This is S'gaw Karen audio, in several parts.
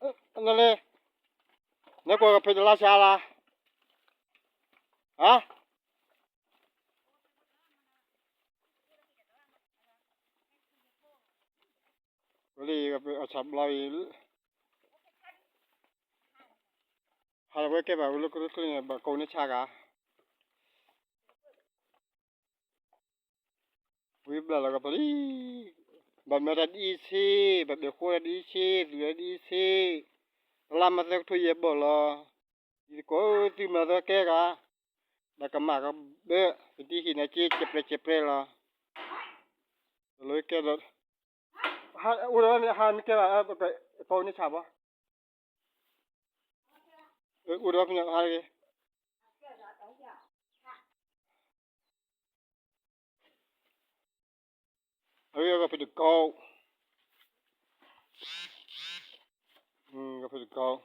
နလဲၤ, နကွၢ်ကဖံးတလါဆါလါ, ဟါ, ဝဲလံ, အဆါဘျါအံၤ, ဟါလၢဝဲကဲဘၣ်ဝဲလၢကရၢချၢန့ၣ် ဘၣ်ကိးန့ၢ်ဆါဂၤ ဝံၤဘျီလီၤကပလံ, ဘၣ်မၤတၢ်ဒ်အံၤဆ့, ဘၣ်ဘဲၣ်ဃိတၢ်ဒ်အံၤဆ့, သူၣ်တၢ်ဒ်အံၤဆ့, တလါမၤသၢကထိယဲၢ်ဘီၣ်လီၤ, ယတကိးသုမၤသၢကဲဂၤ, ဒီးကမၣ်ကဘၢ, ကတံၢ်ဟံၣ်နၤက့ ကဲပြဲးကဲပြဲးလီၤ, တလၢကဲဒီး, အိၣ်ဒီးဟါမ့ၢ်ကဲဘၣ်, ကိးန့ၢ်ဆါဘီ, အိၣ်ဒီးဖဲန့ၣ်ဟါတဂ့ၤ အဝဲကဖံးတကိး, ကဖံးတကိး,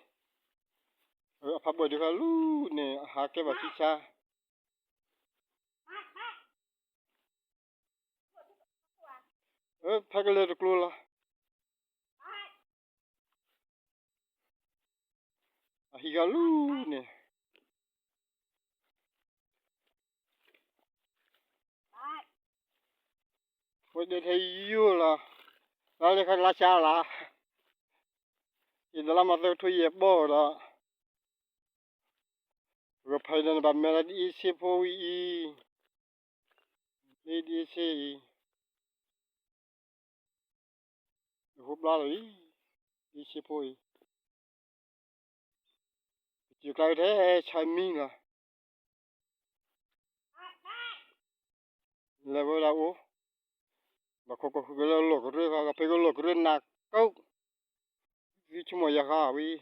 အဖးဘီၣ်ဒုးခါလူၤန့ၣ် အဟးကဲဘၣ်ဆံဆါ, ဖဲကလဲၤတကျိၤလီၤ, အဟံးခါလူၤန့ၣ် ဝဲဒၣ်ထဲယိာ်လီၤ, လါလဲၤခါလါဆါလီၤ, ယတလါမၤသၢကထိယဲၢ်ဘီၣ်ဒီး, ပကဖဲဒီးနဘၣ်မၤလၢဒ်အံၤဆ့ဖိဝံၤအံၤ, လၢဒ်အံၤဆ့အံၤ, ဃိဘျါလီၤအံၤ, ဒ်အံၤဆ့ဖိအံၤ, ပစၢၤကျါထဲဆါမံလီၤ, လဲၤဝဲဒၣ်အိၣ်, ဘၣ်ခိးကီၢ်ဃုာ်ကလၢလီၢ်ကရၢခါ ကဖဲကလီၢ်ကရၢနးကိး, သုဆိကမိၣ်ယၤဃါဝံၤ,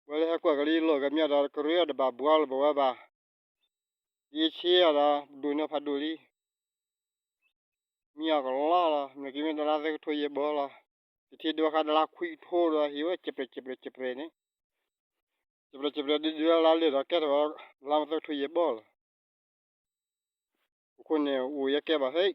ဝဲလၢဟဲကွၢ်ကလံလီၢ်ကမၠီဒီးကရၢအတဘၣ်ဘှါလၢပဝဲဘၣ်, ဒ်အံၤဆ့အဒီး ပဒိၣ်န့ၢ်ဖးဒိၣ်လံ မံအီၤကလီလီၤ, မ့ၢ်ကမ့ၢ်တလါသၢကထိယဲၢ်ဘီလီၤ, တထံၣ်ဒိခါတလါခွံကထိဒီး ဟ့ၣ်ဝဲစဲးပြဲးစဲးပြဲးစဲးပြဲးန့ၣ်, စဲးပြဲးစဲးပြဲးဒုးဒုးလါလဲၢ်ဒီးကဲထီၣ် လါမၤသၢကထိယဲၢ်ဘီလီၤ, အဃိန့ၣ် အိၣ်ယဲကဲဘၣ်ဖဲ